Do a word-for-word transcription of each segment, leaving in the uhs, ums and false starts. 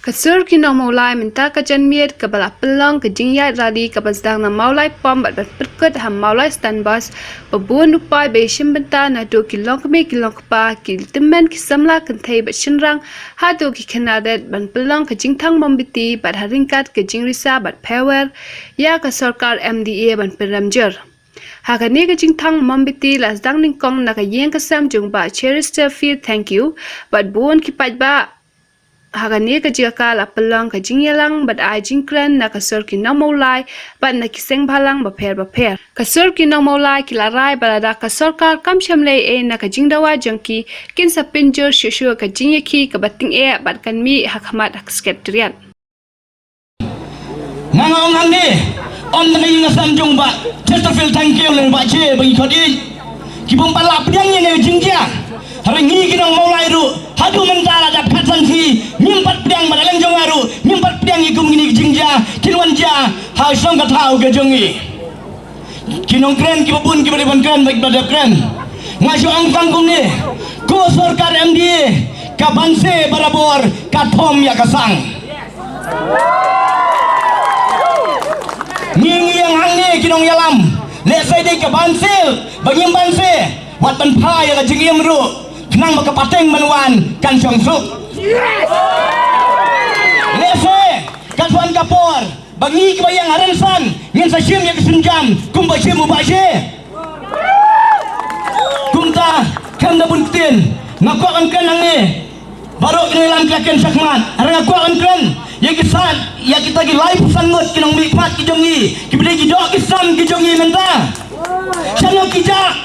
Ka sur ki nong Mawlai mynta ka janmiet kaba la pynlong ka jingïaid rally kaba sdang na Mawlai Pump bad ban pynkut ha Mawlai Stand Bus, ba bun u paid ba ïashim bynta naduh ki longkmie ki longkpa, ki tymmen ki samla kynthei bad shynrang haduh ki khynnah rit ban pynlong ka jingthang mombati bad ha ryngkat ka jingrisa bad pyrshah ïa ka sorkar M D A ban pynrem jur. Ha kane ka jingthang mombati la sdang nyngkong na ka ïing ka sem jong Bah Cheristerfield Thangkhiew bad bun ki paidbah. Ha kane ka jaka la pynlong ka jingïalang bad ai jingkren na ka sur ki nong Mawlai bad na ki seng bhalang bapher bapher. Ka sur ki nong Mawlai ki la rai ba lada ka sorkar kam shym leh ei na ka jingdawa jong ki, kin sa pynjur shuh shuh ka jingïakhih kaba tyngeh bad kan mih ha khmat ha ka Secretariat. Nga nga ong hangne, ym tang ïa nga sam jong Bah Cheristerfield Thangkhiew lane Bah Che ba ngi khot ïeit. Ki bym pat lah pdiang ïa kane ka jingjia. Hynrei ngi ki nong Mawlai ruh haduh mynta la dep phet san sngi ngim pat pdiang, bad na liang jong nga ruh ngim pat pdiang ïa kum kine ki jingjia kin wan jia ha shnong ka thaw ka jong ngi. Ki nongkren kiba bun kiba dei ban kren bad kiba dep kren. Nga shu ong tang kumne, ko sorkar M D A, ka banse barabor ka thom ïa ka sang. Ngi ngi ïeng hangne ki nongïalam, lehse dei ka banse ba ngim banse, wat ban phai ïa ka jingim ruh, khnang ba ka pateng ban wan kan shong suk. Lehse kat wan ka por ba ngi kiba ïeng ha rynsan ngin sa shim ïa ka sienjam kumba shim u Bah Che. Kumta khlem da bun ktien, nga kwah ban kren hangne. Baroh ki nongïalam ki la kren shakhmat, hynrei nga kwah ban kren ïa ki san, ïa kita ki laiphew san ngut ki nongmihkhmat ki jong ngi kiba dei ki doh ki sem ki jong ngi mynta. Shano ki jah?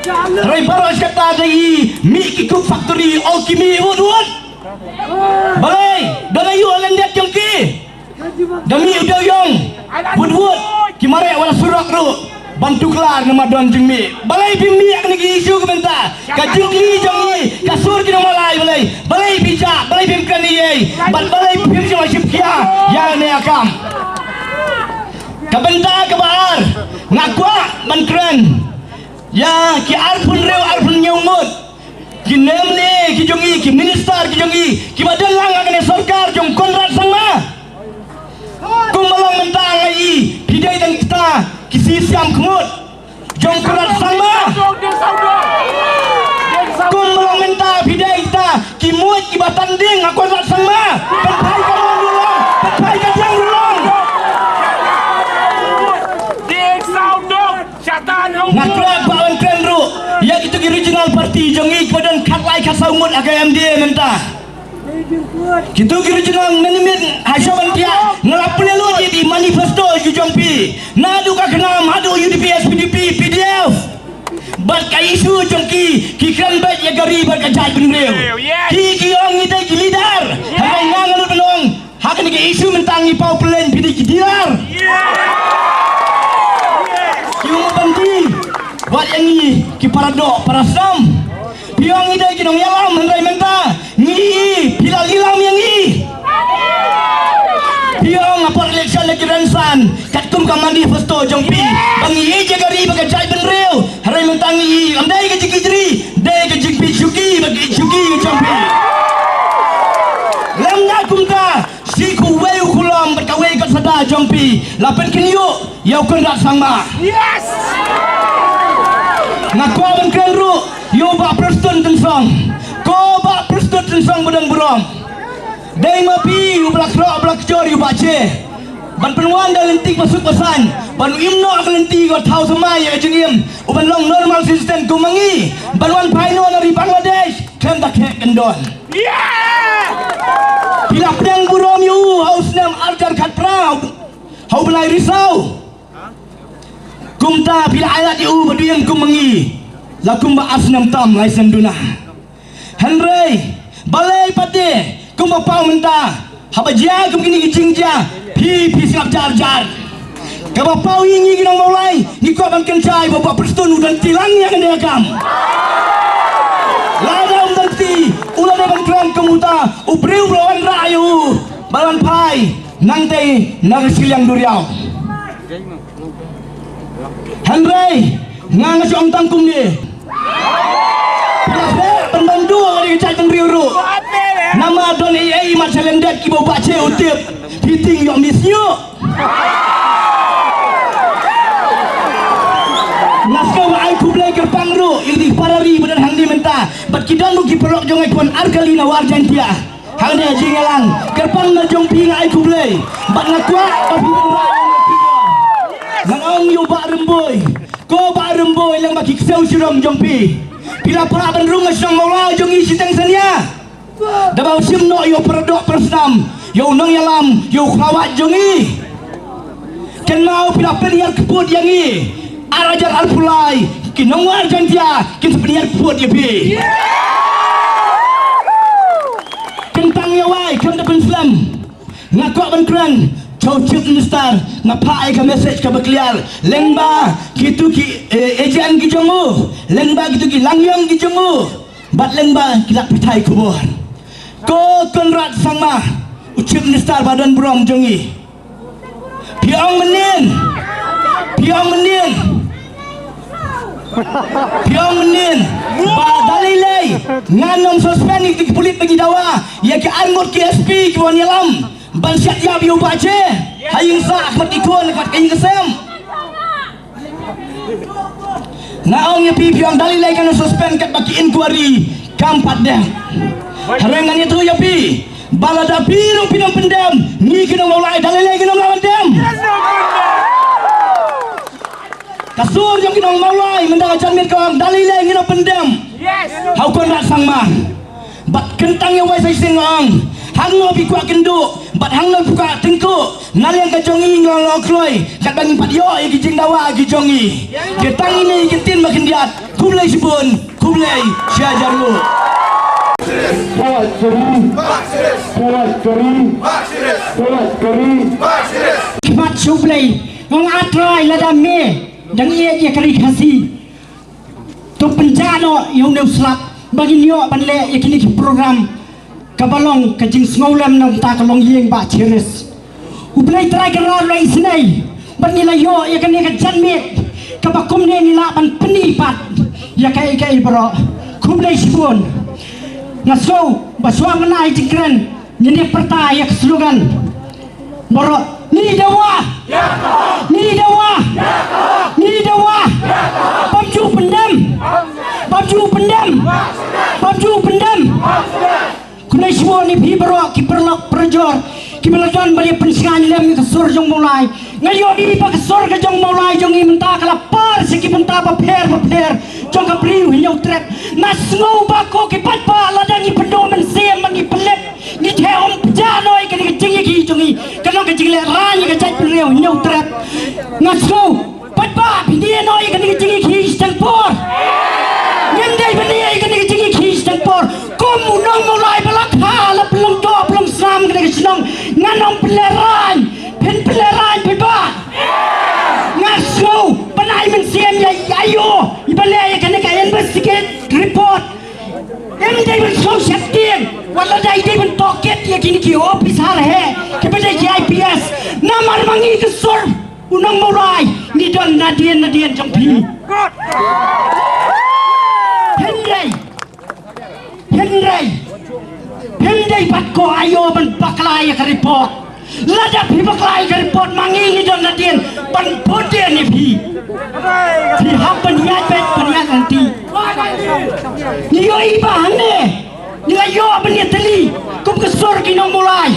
Hynrei baroh shi katta da i mih ki kup factory, oh ki mih wut wut. Balei? Don aïu ha lyndet jong ki? Da mih u dewïong wut wut, ki mareh wat la surok ruh ban tuklar namar don jingmih. Balei phim mih ïa kane ka issue ka mynta? Ka jingkylli jong ngi, ka sur ki nong Mawlai, balei? Balei phi jah? Balei phim kren ei ei? Bad balei phim shym la shim khia ïa kane ka kam? Ka bynta kaba ar, nga kwah ban kren ïa ki arphew hynriew arphew hynñiew ngut ki M L A ki jong ngi, ki minister ki jong ngi kiba don lang ha kane sorkar jong Conrad Sangma. Kumba long mynta nga i phi dei tang kita ki sisiam khmut jong Conrad Sangma. Kumba long mynta phi dei kita ki muid kiba tanding ha Conrad Sangma. Pynphai ka mon ruh long, pynphai ka diang ruh long. Nga kwah ban kren ruh ïa kito ki regional party jong ngi kiba don khatlai khatsaw ngut ha ka M D A mynta. Kito ki regional mynmiet ha sha ban thiah nga la pule lut ïa ki manifesto ki jong phi. Naduh ka KHNAM haduh U D P, S P D P, P D F. Bad ka issue jong ki, ki kren beit ïa ka ri bad ka jaitbynriew. Ki ki ong ngi dei ki leader. Hynrei nga nga lut ban ong ha kane ka issue mynta ngi paw pynlong phi dei ki dealer. Ki ong ban ki wat ïa ngi ki para doh para snam. Phi ong ngi dei ki nongïalam hynrei mynta ngi i phi la lilam ïa ngi. Phi ong ha por election la ki rynsan katkum ka manifesto jong phi ba ngi ïeit ïa ka ri bad ka jaitbynriew. Hynrei mynta ngi i ym dei ka jingkijri, dei ka jingpeit shuki bad ka ïeit shuki jong phi. Lymda kumta shi kawei u khulom bad kawei ka sada jong phi la pynkhynñiuh ïa u Conrad Sangma. Nga kwah ban kren ruh ïa u Bah Prestone Tynsong. Ko Bah Prestone Tynsong ba don burom. Dei ma phi uba la khroh uba la kjor ïa u Bah Che ban pynwan da lynti ba suk ba saiñ, ban im noh ka lynti ka thaw thymmai ïa ka jingim, u ban long normal citizen kum ma ngi, ban wan phai noh na ri Bangladesh khlem da kheh kyndon. Phi la pdiang burom ïa u ha u snem ar hajar khatphra ha u bnai Risaw. Kumta phi la ailad ïa u ba dei kum ma ngi la kumba ar snem tam lai snem duna. Hynrei balei pat te kumba paw mynta haba jia kum kine ki jingjia phi phi sngap jar jar. Kaba paw ïa ngi ki nong Mawlai ngi kwah ban kynshai ba Bah Prestone u don ti lang ïa kane ka kam. Lada um don ti u la dei ban kren kum uta u briew ba la wanrah ïa u ba la wan phai nangtei na ka shiliang duriaw. Hynrei nga nga shu ong tang kumne. Phi la phet ban ban duh ïa ka jaitbynriew ruh. Namar don ei ei mat sha lyndet kiba u Bah Che u tip. Phi tieng ïoh miss ñiuh. Nga sngew ba ai khublei kyrpang ruh ïa ki para ri ba don hangne mynta bad ki don ruh ki paralok jong nga ki wan ar kali na War Jaintia. Hangne jingïalang kyrpang na jong phi nga ai khublei bad nga kwah ba phi ban rah ïa nga. Nga ong ïa u Bah Rymbui, ko Bah Rymbui, leng ba ki ksew shirom jong phi, phi la phah ban rung ha shnong Mawlai jong ngi shiteng sania. Da ba u shim noh ïa u paradoh parasnam, ïa u nongïalam, ïa u khlawait jong ngi. Kynmaw phi la pynhiar kput ïa ngi. Ar hajar arphew lai ki nong War Jaintia kin sa pynhiar kput ïa phi. Kyntang ïa wai khlem da pynslem. Nga kwah ban kren sha u Chief Minister, nga phah ïa ka message kaba clear. Lyngba kitu ki, eh, agent ki jong u, lyngba kitu ki langïong ki jong u, bad lyngba ki lad pathai khubor. Ko Conrad Sangma, u Chief Minister ba don burom jong ngi. Phi ong mynnin. Phi ong mynnin. Phi ong mynnin. Ba da lei lei ngan ym suspend ïa ki pulit ba ngi dawa ïa ki arngut ki S P kiba wan ïalam ban siat ïap ïa u Bah Che ha ïing sah, ha khmat ki khun, ha khmat ka ïing ka sem. Nga ong ïa phi, phi ong da lei lei kan suspend katba ki inquiry kam pat dep. Hynrei ngan ïathuh ïa phi ba lada phi ruh phin ym pyndem, ngi ki nong Mawlai da lei lei ngin ym lah ban dem. Ka sur jong ki nong Mawlai mynta ka janmiet ka ong da lei lei ngin ym pyndem ha u Conrad Sangma. Bad kyntang ïa wai sa shisien nga ong, hangno phi kwah kynduh bad hangno phi kwah tyngkuh, na liang ka jong ngi ngi long kloi katba ngim pat ïoh ïa ki jingdawa ki jong ngi. Ki tang ine ki ktien ba khyndiat. Khublei shibun, khublei shihajar nguh. Pawat kari, pawat kari, pawat kari. Khmat sha U Blei, nga ong A Trai lada me dang ïeit ïa ka ri Khasi, to pynjah noh ïa une u slap ba ngin ïoh ban leh ïa kine ki program kaba long ka jingsngewlem na bynta ka longïing Bah Chiris. U Blei Trai Kynrad u la isynei bad ngi la ïoh ïa kane ka janmiet kaba kumne ngi lah ban pyni pat ïa kaei kaei baroh. Khublei shibun. Nga sngew ba shuwa mynta ha jingkren ngin ïa pyrta ïa ka slogan baroh, ngi dawa, ngi dawa, ngi dawa. Bym ju pyndem, bym ju pyndem, bym ju pyndem. Khublei shibun ïa phi baroh ki paralok parajor kiba la don ban ïa pynshngaiñ lem ïa ka sur jong Mawlai. Nga ïohi ba ka sur ka jong Mawlai jong ngi mynta ka la par sha ki bynta bapher bapher jong ka briew Hynñiewtrep. Nga sngew ba ko ki paidbah lada ngi pyndonkam mynsiem, ngi pynlip, ngi theh, ym pynjah noh ïa kane ka jingïakhih jong ngi, ka long ka jinglehrain ïa ka jaitbynriew Hynñiewtrep. Nga sngew paidbah phin ïeh noh ïa kane ka jingïakhih shiteng por. Ngim dei ban ïeh ïa kane ka jingïakhih shiteng por. Kum u nong Mawlai ba la kha, la pynlong doh pynlong snam kane ka shnong, ngan ym pynlehrain. Phin pynlehrain paidbah. Nga sngew ban ai mynsiem ïa, ïa, ïa u ba leh ïa kane ka investigate report. Em dei ban sngew sheptieng wat la dei, dei ban tohkit ïa kine ki ophisar heh kiba dei ki I P S. Namar ma ngi ka sur u nong Mawlai ngi don nadien nadien jong phi. Hynrei, hynrei, hynrei pat ko aïu ban bakla ïa ka report. Lada phi bakla ïa ka report ma ngi ngi don nadien ban bud dien ïa phi. Phi hap ban ïaid beit ban ïaid lynti. Ngi ïohi ba hangne ngi la ïoh ban ïatylli kum ka sur ki nong Mawlai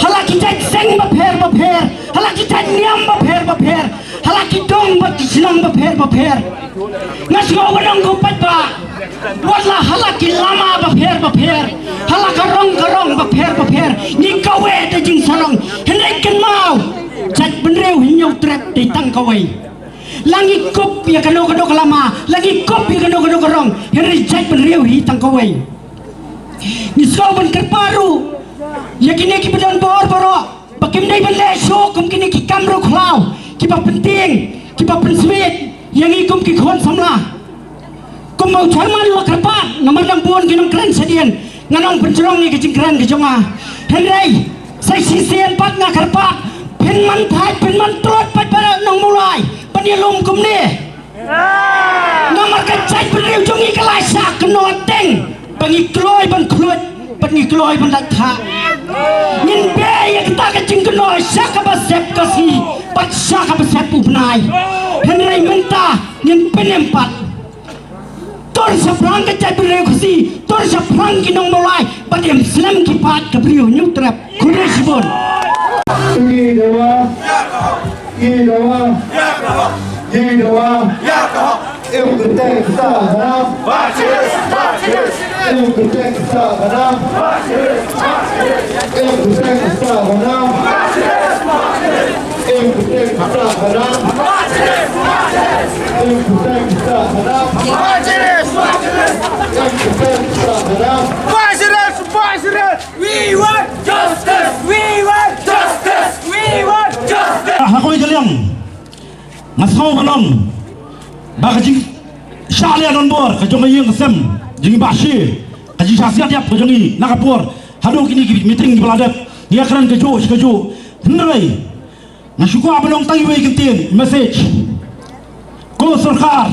ha la ki jait seng bapher bapher, ha la ki jait niam bapher bapher, ha la ki dong bad ki shnong bapher bapher. Nga sngew ba dang ko paidbah, wat la ha la ki lama bapher bapher, ha la ka rong ka rong bapher bapher, ngi kaweh da jingsarong. Hynrei kynmaw, jaitbynriew Hynñiewtrep dei tang kawei. La ngi kup ïa kano kano ka lama, la ngi kup ïa kano kano ka rong, hynrei jaitbynriew hi tang kawei. Ngi sngew ban kyrpad ruh ïa kine kiba don bor baroh ba kim dei ban leh shuh kum kine ki kam riewkhlaw kiba pyntieng, kiba pynsmiej ïa ngi kum ki khun samla. Kumba u chairman u la kyrpad, namar dang bun ki nongkren shadien, ngan ym pynjrong ïa ka jingkren ka jong nga. Hynrei sa shisien pat nga kyrpad, phin man thait, phin man tlot pat para nong Mawlai ban ïalum kumne. Namar ka jaitbynriew jong ngi ka la shah kynnoh teng ba ngi kloi ban khluit bad ngi kloi ban lait thah. Ngin beh ïa kata ka jingkynnoh sha kaba sep ka sngi bad sha kaba sep u bnai. Hynrei mynta ngin pynim pat. Tur shaphrang ka jaitbynriew Khasi, tur shaphrang ki nong Mawlai bad ym slem ki paid ka briew Hynñiewtrep. Khublei shibun. Ngi dawa, ngi dawa, ngi dawa. Em kyrteng sa bana. Em kyrteng sa bana. Em kyrteng sa bana. Em kyrteng sa bana. Em kyrteng sa bana. Em kyrteng sa bana. We want justice! We want justice! We want justice! Ha kawei ka liang, nga sngew ban ong ba ka jingshah leh donbor ka jong ka ïing ka sem jong i Bah Shi, ka jingshah siat ïap ka jong i na ka por haduh kine ki meeting kiba la dep, ngi ïakren kajuh shi kajuh. Hynrei nga shu kwah ban ong tang iwei i kyntien message. Ko sorkar,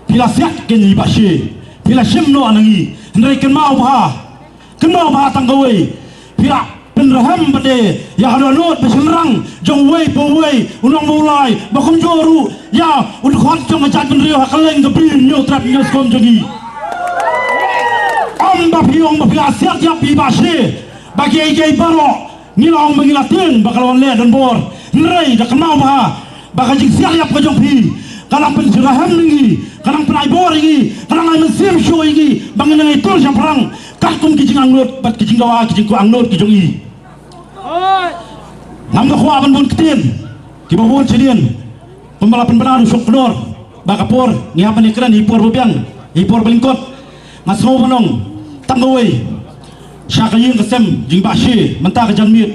phi la siat kynnoh ïa i Bah Shi, phi la shim noh na ngi, hynrei kynmaw bha, kynmaw bha tang kawei, phi la pynrhem pat ïa ka dohnud ba shynrang jong uwei pa uwei u nong Mawlai, ba kumjuh ruh ïa u dkhot jong ka jaitbynriew ha kylleng ka Bri Hynñiewtrep Hynñiewskum jong ngi. Ym ba phi ong ba phi la siat ïap ïa i Bah Shi, ba kiei kiei baroh ngi la ong ba ngi la tieng ba ka la wan leh donbor. Hynrei da kynmaw bha ba ka jingsiat ïap ka jong phi ka nang pynjrah na ngi, ka nang pynai bor ïa ngi, ka nang ai mynsiem shuh ïa ngi ba ngin nang ïatur shaphrang katkum ki jingangnud bad ki jingdawa, ki jingkwah angnud ki jong i. Ngam da kwah ban bun ktien kiba bun shadien. Kumba la pynbna ruh shong kynnoh ba ka por ngi hap ban ïakren ïa i por ba biang, ïa i por ba lyngkot. Nga sngew ban ong tang kawei sha ka ïing ka sem jong i Bah Shi mynta ka janmiet,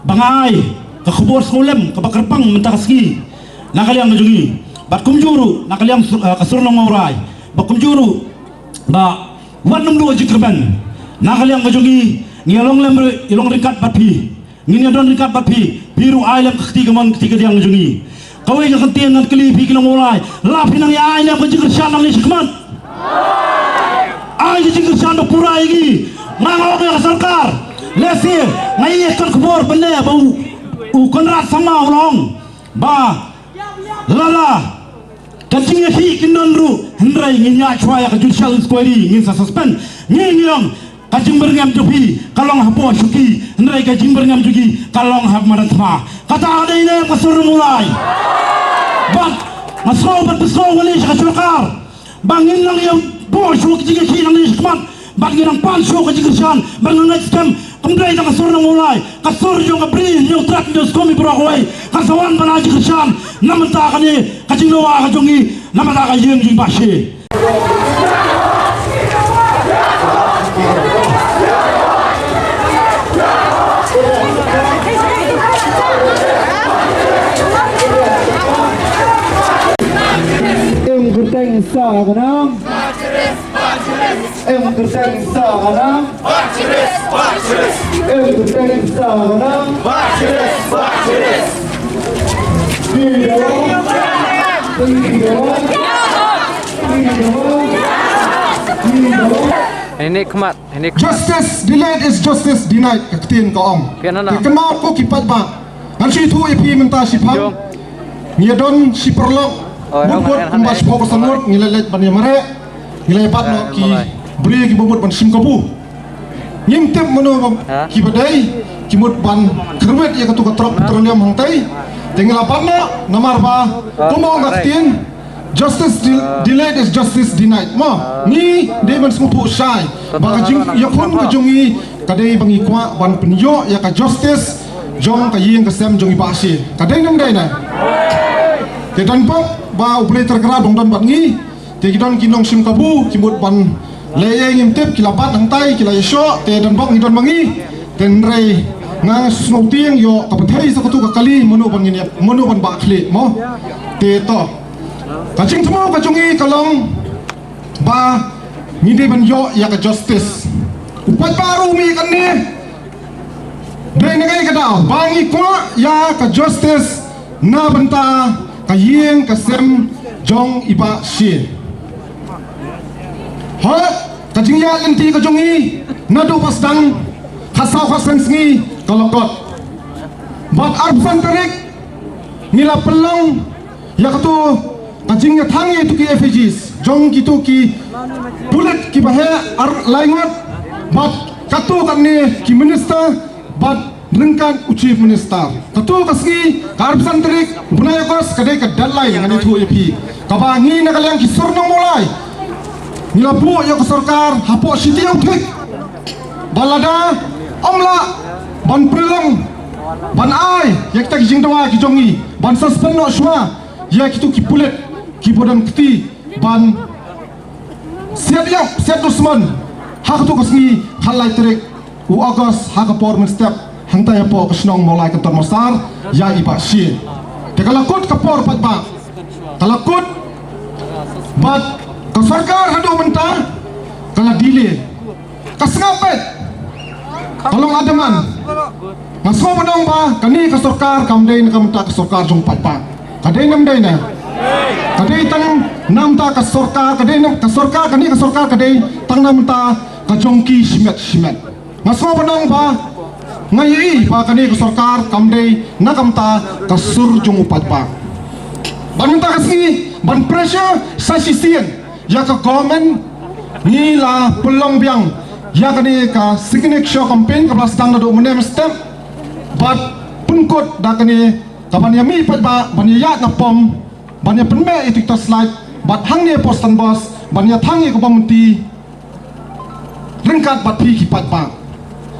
ba nga ai ka khubor sngewlem kaba kyrpang mynta ka sngi na ka liang ka jong ngi, bad kumjuh ruh na ka liang sur, eh, ka sur nong Mawlai, bad kumjuh ruh ba wat nym duh jingkyrmen na ka liang ka jong ngi. Ngi ïa long lem ruh, ïa long ryngkat bad phi. Ngin ïa don ryngkat bad phi, phi ruh ai lem ka kti kamon kti kadiang jong ngi. Kawei ka kyntien ngan kylli phi ki nong Mawlai, la phi nang ïa ai lem ka jingkyrshan nangne shakhmat? Ai ka jingkyrshan ba pura ïa ngi. Nga ong ïa ka sorkar, lehse nga ïoh ka khubor ba ne ba u, u Conrad Sangma u la ong ba lada ka jingïakhih kin don ruh, hynrei ngin ïa shuwa ïa ka judicial inquiry, ngin sa suspend. Ngi ngi ong ka jingbyrngem jong phi ka long hapoh shuki, hynrei ka jingbyrngem jong ngi ka long ha madan thma. Kata ka dei ne ka sur Mawlai. Bad nga sngew bad pynslem ïa ka sorkar ba ngin nang ïa buh shuh ka jingïakhih nangne shakhmat, bad ngin nang pan shuh ka jingkyrshan, bad nga ngeit skhem kam dei tang ka sur nong Mawlai, ka sur jong ka Bri Hynñiewtrep Hynñiewskum baroh kawei kan sa wan ban ai jingkyrshan na bynta kane ka jingdawa ka jong ngi, na bynta ka ïing jong i Bah Shi. Em kyrteng sa ka nang. Em kyrteng sa ka nang. Em kyrteng sa ka nang. Ini khmat, ini khmat. Justice delayed is justice denied, ka ktien ka ong. Pian hana. Te kynmaw ko ki paidbah. Ngan shu ïathuh ïa phi mynta shiphaw. Ngi ïa don shi paralok. Oh, mut mut kumba shiphaw ka sangut ngi leit leit ban ïa mareh. Ngi leit bat noh ki briew kiba mut ban shim kabu. Ngim tip mano kiba dei ki mut ban kyrwit ïa katu ka trok petroleum hangtai. Te ngi la bat noh namar ba kumba ong ka ktien, justice de-, delayed is justice denied. Mo, ngi dei ban sngewthuh shai ba ka jingïakhun ka jong ngi ka dei ba ngi kwah ban pynïoh ïa ka justice jong ka ïing ka sem jong i Bah Shi. Ka dei ne ym dei ne? Te don bok ba U Blei Tyrkra dang don bad ngi. Te ki don ki nongshim kabu ki mut ban leh ïa ngim tip, ki la bat hangtai, ki la ïashoh, te don bok ngi don ma ngi. Te hynrei nga sngewtieng ïoh ka pynthei sa katu ka kali, mano ban ngin ïa, mano ban bah khlieh mo. Te to ka jingthmu ka jong ngi ka long ba ngi dei ban ïoh ïa ka justice. U paidbah ruh mih kane. Dei na kaei ka daw ba ngi kwah ïa ka justice na bynta ka ïing ka sem jong i Bah Shie. Hooid, ka jingïaid lynti ka jong i naduh ba sdang, khatsaw khatseng sngi ka la kot. Bad arphew san tarik ngi la pynlong ïa katu ka jingïathang ïa kitu ki effigies jong kitu ki pulit kiba heh ar lai ngut, bad katu katne ki minister bad ryngkat u Chief Minister. Katu ka sngi, ka arphew san tarik u bnai August, ka dei ka deadline, ngan ïathuh ïa phi, kaba ngi na ka liang ki sur nong Mawlai ngi la buh ïa ka sorkar hapoh shi taïew thik. Ba lada ym lah ban pynlong, ban ai ïa kita ki jingdawa ki jong ngi, ban suspend noh shuwa ïa kitu ki pulit kiba don kti ban siat ïap siat dusmon ha katu ka sngi, khatlai tarik u August, ha ka por mynstep, hangta hapoh ka shnong Mawlai Kynton Massar, ïa i Bah Shie. Te ka la kut ka por paidbah, ka la kut. Bad ka sorkar haduh mynta ka la delay. Ka sngap beit, ka long adamant. Nga sngewbha ban ong ba kane ka sorkar kam dei na ka bynta ka sorkar jong paidbah. Ka dei na bynta na, ka dei tang na bynta ka sorkar, ka dei na ka sorkar, kane ka sorkar ka dei tang na bynta ka jong ki shimet shimet. Nga sngewbha ban ong ba nga ïohi ba kane ka sorkar kam dei na ka bynta ka sur jong u paidbah. Ban mynta ka sngi, ban pressure sa shisien ïa ka government, ngi la pynlong biang ïa kane ka signature campaign kaba la sdang naduh mynne mynstep. Bad pynkut da kane kaban ïa mih paidbah, ban ïa ïaid na pom, ban ïa pynmih ïa tiktok slide, bad hangne hapoh Stand Bus ban ïa thang ïa ka bom bynti ryngkat bad phi ki paidbah.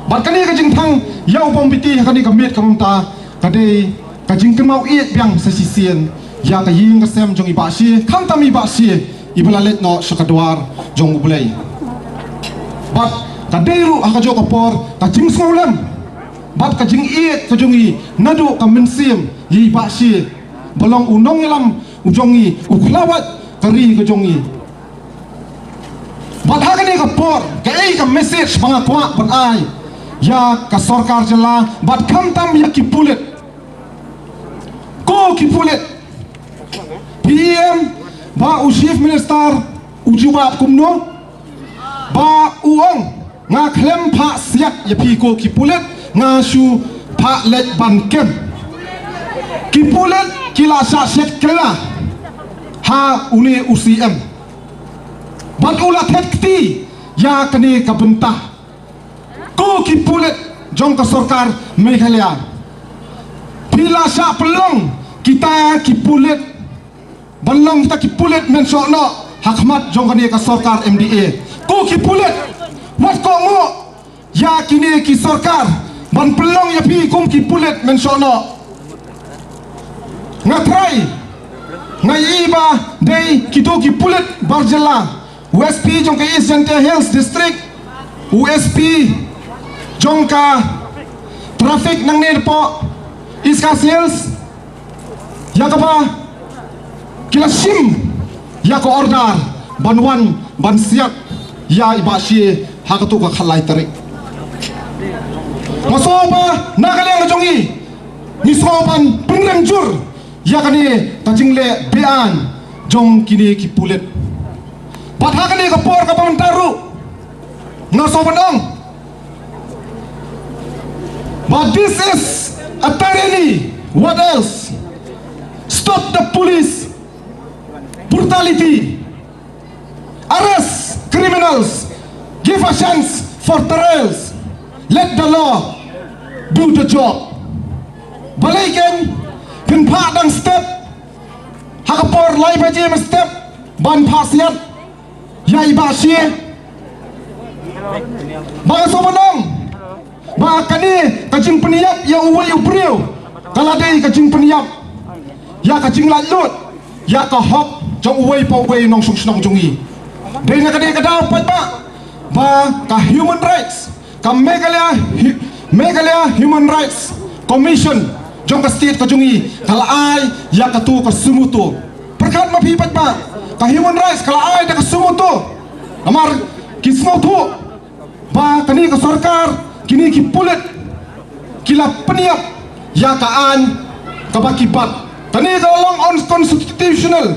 Bad kane ka jingthang ïa u bom bynti ha kane ka miet ka mynta ka dei ka jingkynmaw ïeit biang sa shisien ïa ka ïing ka sem jong i Bah Shie, khamtam i Bah Shie iba la leit noh sha ka dwar jong U Blei. Bad ka dei ruh ha kajuh ka por ka jingsngewlem bad ka jingïeit ka jong i naduh ka mynsiem ïa i Bah Shie ba long u nongïalam u jong i, u khlawait ka ri ka jong i. Bad ha kane ka por, kaei ka message ba nga kwah ban ai ïa ka sorkar jylla bad khamtam ïa ki pulit? Ko ki pulit, P M, ba u Chief Minister u jubab kumno? Ba u ong, nga khlem phah siat ïa phi ko ki pulit, nga shu phah leit ban kem. Ki pulit ki la shah shet kylla ha une u C M. Bad u la thet kti ïa kane ka bynta. Ko ki pulit jong ka sorkar Meghalaya, phi la shah pynlong kita ki pulit ban long kita ki pulit mynshohnoh ha khmat jong kane ka sorkar M D A. Ko ki pulit, wat kohnguh ïa kine ki sorkar ban pynlong ïa phi kum ki pulit mynshohnoh. Nga trai, nga ïohi ba dei kito ki pulit bar jylla, u S P jong ka East Jaintia Hills District, u S P jong ka traffic nangne hapoh East Khasi Hills, ïa kaba ki la shim ïa ka order ban wan ban siat ïa i Bah Shie ha katu ka khatlai tarik. Nga sngew ba na ka liang ka jong ngi, ngi sngew ban pynrem jur ïa kane ka jingleh be-aiñ jong kine ki pulit. Bad ha kane ka por kaba mynta ruh, nga sngew ban ong, but this is a tyranny. What else? Stop the police brutality. Arrest criminals. Give a chance for trials. Let the law do the job. Balei ken phin phah dang step ha ka por lai baje mynstep ban phah siat ïa i Bah Shie? Ba nga sngew ban ong ba kane ka jingpynïap ïa uwei u briew ka la dei ka jingpynïap ïa ka jinglaitluid ïa ka hok jong uwei pa uwei u nongshong shnong jong ngi. Dei na kane ka daw paidbah ba ka human rights, ka Meghalaya Hu-, Meghalaya Human Rights Commission jong ka state ka jong ngi ka la ai ïa katu ka suo motu. Pyrkhat ma phi paidbah, ka human rights ka la ai da ka suo motu. Namar ki sngewthuh ba kane ka sorkar, kine ki pulit ki la pynïap ïa ka aiñ kaba ki bat. Kane ka long unconstitutional.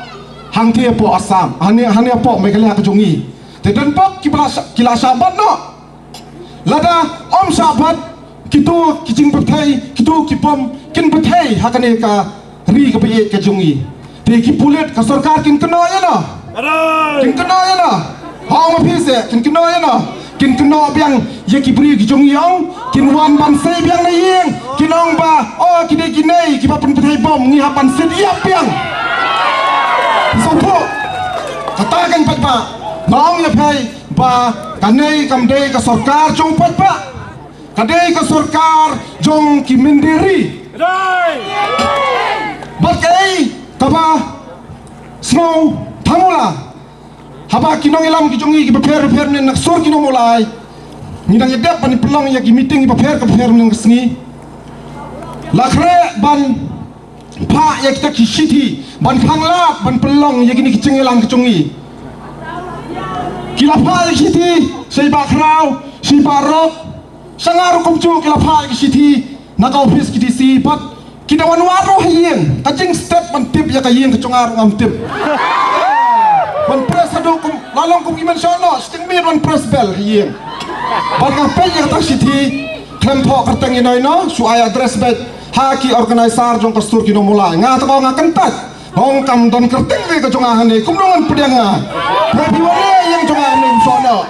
hangtei hapoh Assam, hane hane hapoh Meghalaya ka jong ngi. Te don bok kiba la shah, ki la shah bat noh. Lada ym shah bat, kito ki jingpyrthei, kito ki bom kin pyrthei ha kane ka ri kaba ïeit ka jong ngi. Te ki pulit ka sorkar kin kynnoh ïa no? Kin kynnoh ïa no? Hong ma phi se, kin kynnoh ïa no? Kin kynnoh biang ïa ki briew ki jong ngi, ong kin wan ban sei biang na ïing, kin ong ba, oh, ki dei ki nei kiba pynpyrthei bom, ngi hap ban sit ïap biang. Sngewthuh. Kata kan pat ba nga ong ïa phi ba kane kam dei ka sorkar jong paidbah. Ka dei ka sorkar jong ki mynder ri. Bad kaei kaba sngewthuh mo la, haba ki nongïalam ki jong ngi kiba pher pher ne na ka sur ki nongmulai, ngi dang ïa dep ban pynlong ïa ki meeting kiba pher kiba pher ne ka sngi. La khreh ban phah ïa kita ki shithi ban khang lad ban pynlong ïa kine ki jingïalang ki jong ngi. Ki la phah ïa ki shithi, shi ba khraw, shi ba rok, sha nga ruh kumjuh ki la phah ïa ki shithi na ka office ki D C, bad ki da wan wad ruh ha ïing, ka jingstet ban tip ïa ka ïing ka jong nga ruh ngam tip. Wan press haduh kum, la long kum ki mynshwa noh, shiteng miet wan press bell ha ïing. Bad nga peit ïa kata ka shithi, khlem thoh kyrteng ïa no ïa no, shu ai address beit ha ki organizer jong ka sur ki nongmulai. Nga te ko nga kyntait. Hong kam don kyrteng re ka jong nga hangne, kumno ngan pdiang nga. Phi wan ïa ïing jong nga hangne kumjuh noh.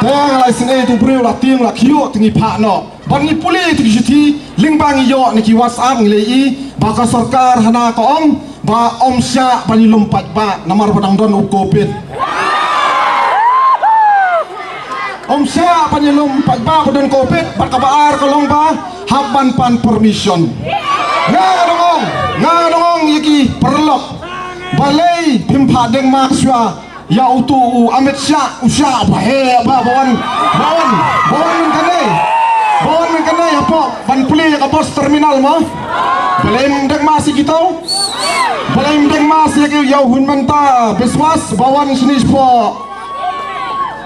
Te nga la isynei tu briew la tieng la khiew te ngi phah noh. Ban ngi pule tu ki shithi lyngba ngi ïoh na ki WhatsApp ngi leh i ba ka sorkar hana ka ong ba ym shah ban ïalum paidbah namar ba dang don u covid. Ym shah ban ïalum paidbah ba don covid, bad kaba ar ka long ba hap ban pan permission. Nga dang ong, nga dang ong ïa ki paralok. Balei phim phah deng ma shuwa ïa utu u Amit Shah, u Shah ba heh ba, ba wan, ba wan, ba wan mynta ne. Ba wan mynta ne hapoh ban pule ïa ka bus terminal mo. Balei ym deng ma sha kito? Balei ym deng ma sha ki ïa u Himanta Biswas ba wan shane shapoh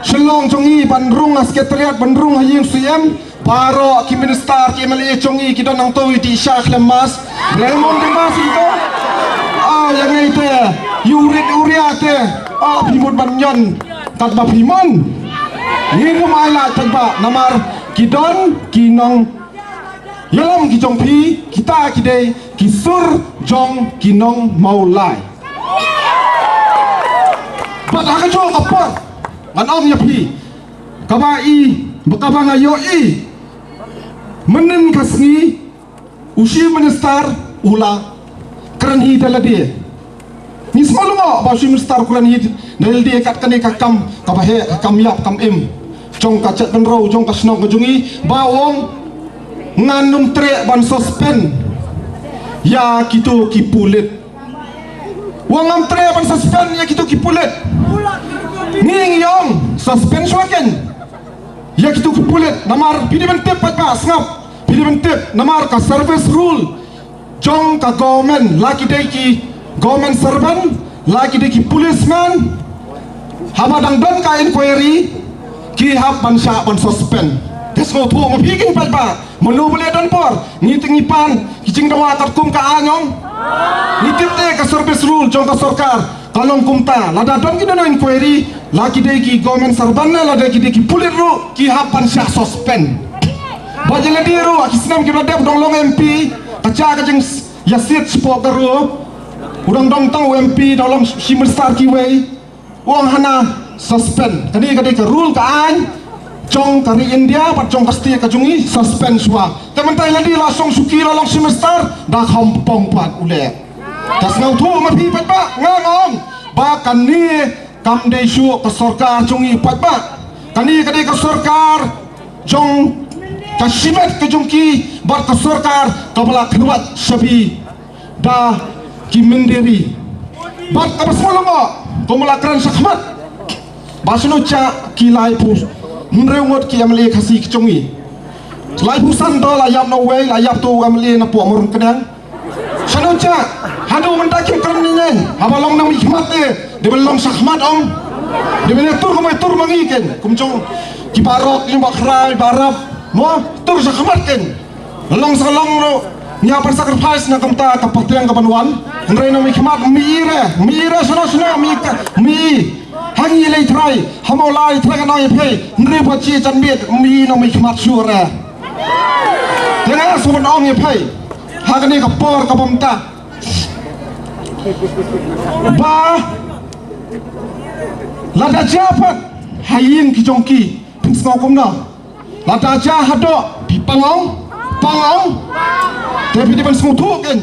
Shillong jong ngi ban rung ha secretariat, ban rung ha ïing C M, baroh ki minister ki M L A jong ngi ki don hangto ïa ki sha khlem mask. Balei ym deng ma sha kito? Ah, ïa ngi te, ïa u rit u ria te, ah, phi mut ban ñion katba phi mon. Ngi ym ai lad tang ba namar ki don ki nong ïalam ki jong phi, kita ki dei ki sur jong ki nong Mawlai. Bad ha kajuh ka por ngan ong ïa phi, kaba i, ba kaba nga ïohi mynnin ka sngi, u Chief Minister u la kren hi da lade. Ngi sngewlyngngoh ba u Chief Minister u kren hi da lade kat kane ka kam kaba heh, ka kam ïap kam im jong ka jaitbynriew, jong ka shnong ka jong ngi, ba u ong ngan ym treh ban suspend ïa kito ki pulit. U ong ngam treh ban suspend ïa kito ki pulit. Ngi ngi ong suspend shuwa kein ïa kito ki pulit, namar phi dei ban tip paidbah, sngap, phi dei ban tip namar ka service rule jong ka government, la ki dei ki government servant, la ki dei ki policeman, haba dang don ka inquiry ki hap ban shah ban suspend. Te sngewthuh ma phi kein paidbah. Mano ba leh don por, ngi te ngi pan ki jingdawa katkum ka aiñ. Ngi tip te ka service rule jong ka sorkar ka long kumta, lada don ki don inquiry, la ki dei ki government servant ne lada ki dei ki pulit ruh ki hap ban shah suspend. Ba ïa lade ruh ha ki snem kiba la dep u dang long M P, ka jia ka jingïasit shapoh ka ruh, u dang dong tang u M P, dang long Chief Minister kiwei. U ong hana suspend. Kane ka dei ka rule ka aiñ jong ka ri India bad jong ka state ka jong ngi, suspend shuwa. Te mynta lade la shong shuki, la long Chief Minister, da kham pong pat u leh. Te sngewthuh ma phi paidbah, nga nga ong ba kane kam dei shuh ka sorkar jong ngi paidbah. Kane ka dei ka sorkar jong ka shimet ka jong ki bad ka sorkar kaba la khlwat shabi da ki mynder ri. Bad kaba sngewlyngngoh, kumba la kren shakhmat, ba shano cha ki laiphew hynriew ngut ki M L A Khasi ki jong ngi. Laiphew san to la ïap na uwei, la ïap to u MLA na pdeng Mawryngkneng. Shano cha, haduh mynta ki kren ni neng, haba long na mi khmat te, dei ban long sha khmat ong. Dei ban tur kumba tur ma ngi ken, kum jong ki baroh, ki bakhrai, barap, mo, tur sha khmat ken. Long sa long ruh, ngi hap ban sacrifice na kumta ka pateng ka ban wan. Hynrei na mi khmat, mi i re, mi i re shano shano, mi ka, mi i. Ha ngi lei trai, ha mo lai trai ka nang i phei, hynrei pa chi chan biet, mi i na mi khmat sure. Te nga shu ban ong ïa phi ha kane ka por ka bym ta. Ba lada jia pat ha ïing ki jong ki, phin sngew kumno? Lada jia haduh phi pang ong, pang ong. Te phi dei ban sngewthuh ken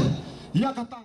ïa kata.